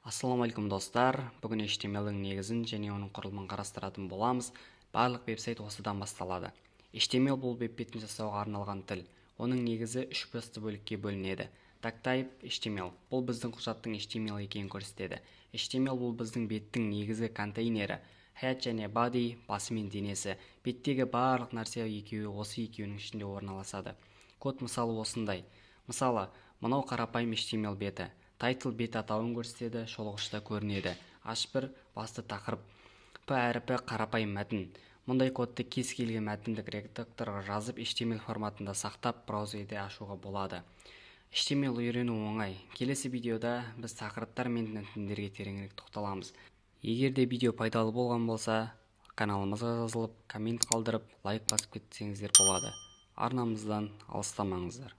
Ассалаумағалейкум, достар! Бүгін HTML-дің негізін және оның құрылымын қарастыратын боламыз. Барлық веб-сайт осыдан басталады. HTML – бұл веб бетін жасауға арналған тіл. Оның негізі үш басты бөлікке бөлінеді. Doctype HTML – бұл біздің құжаттың HTML екенін көрсетеді. HTML – бұл біздің беттің негізгі контейнері. Head және body – басы мен денесі. Беттегі барлық нәрсе екеуі осы екеуінің ішінде орналасады. Код мысалы осындай. Мысалы, мынау қарапайым HTML беті. Title бет атауын көрсетеді, шолғышта көрінеді. H1 – басты тақырып, P әрпі – қарапайым мәтін. Мұндай кодты кез келген мәтіндік редакторға жазып, HTML форматында сақтап, браузерде ашуға болады. HTML үйрену оңай. Келесі видеода біз тақырыптар мен мәтіндерге тереңірек тоқталамыз. Егер де видео пайдалы болған болса, каналымызға жазылып, коммент қалдырып, лайк басып кетсеңіздер болады. Арнамыздан алыстамаңыздар.